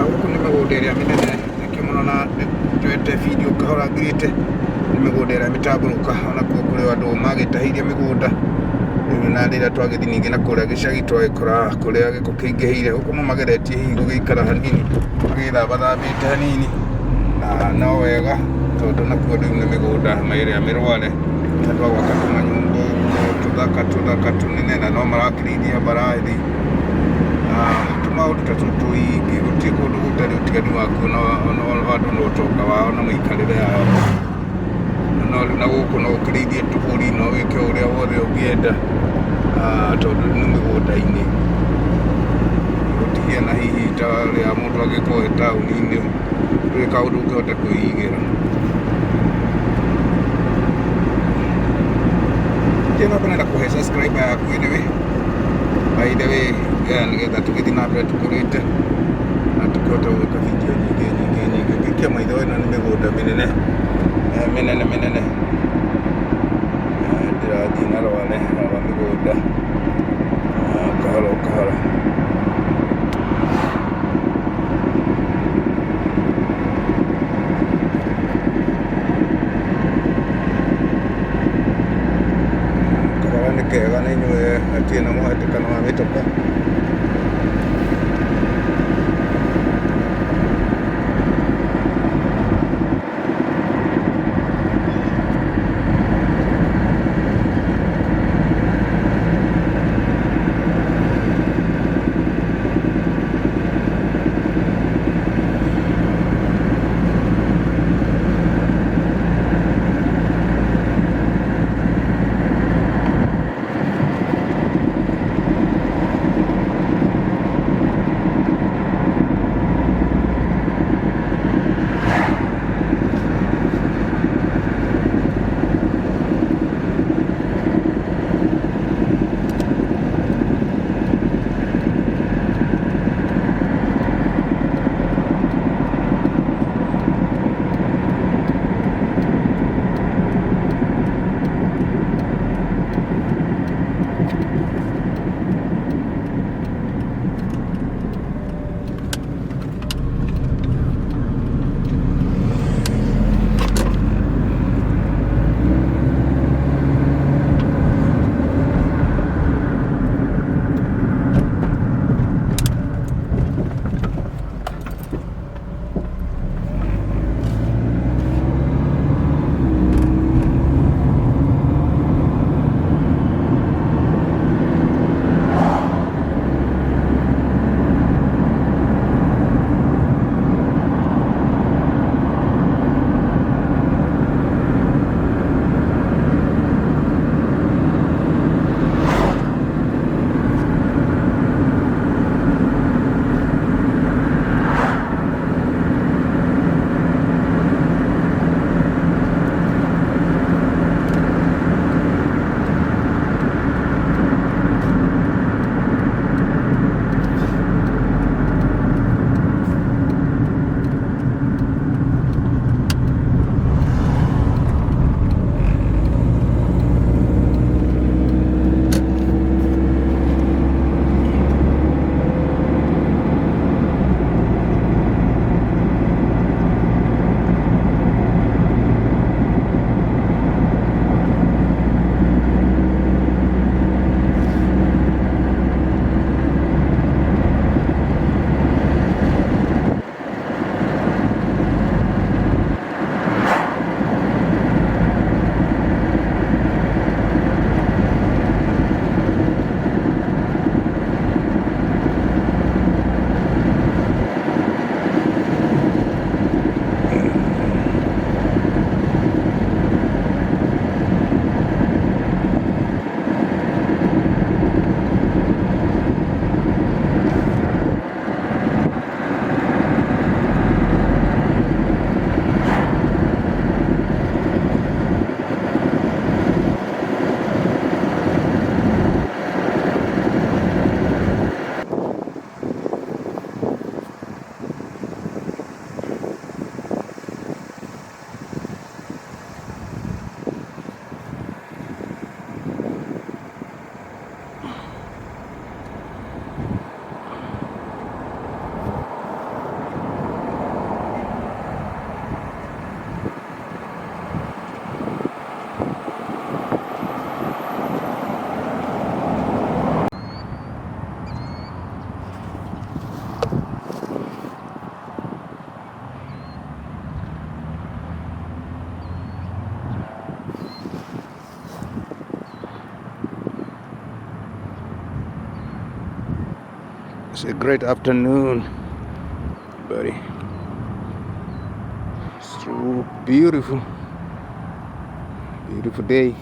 Gũkũ nĩ mĩgũnda ĩrĩa mĩnene nĩkĩo mũrona njoete video kahora ngirĩte, nĩ mĩgũnda ĩrĩa mĩtambũrũka onakuo kũrĩ andũ magĩtahĩire mĩgũnda. Rĩu na rĩrĩa twagĩthiĩ ningĩ na kũrĩa gĩcagi twagĩkora kũrĩa gĩko kĩingĩhĩire, gũkũ no mageretie hihi gũgĩikara hanini magĩthambathambĩte hanini, na no wega tondũ nakuo rĩu nĩ mĩgũnda ĩrĩa mĩrware andũ a gwaka tũmanyũmba ũguo tũthaka tũthaka tũnene na no marakĩrĩithia mbarathi. Tũmaũndũ ta tũtũ tũingĩ, gũtirĩ kũndũ gũtarĩ ũtiganu wakuo na andũ na ũtonga wao na mĩikarĩre yao. No rĩu na gũkũ no ũkĩrĩithie tũbũri, no wĩke ũrĩa wothe ũngĩenda tondũ nĩ mĩgũnda-inĩ. Gũtihiana hihi ta ũrĩa mũndũ angĩkorwo e taũni-inĩ, ndũrĩ kaũndũ ũngĩhota kwĩigĩra. Thiĩ na mbere na kũhe subscriber yaku anyway. By the way, nĩgetha tũgĩthiĩ na mbere tũkũrĩte na tũkĩhote gwĩka video nyingĩ nyingĩ nyingĩ. Ũngĩikia maitho ĩno nĩ mĩgũnda mĩnene mĩnene mĩnene. Ndĩrathiĩ na rware rwa mĩgũnda kahora o kahora. Kabara nĩ kega na inyuĩ hatirĩ na mũhatĩkano wa mĩtoka. It's a great afternoon, buddy. It's so beautiful, beautiful day.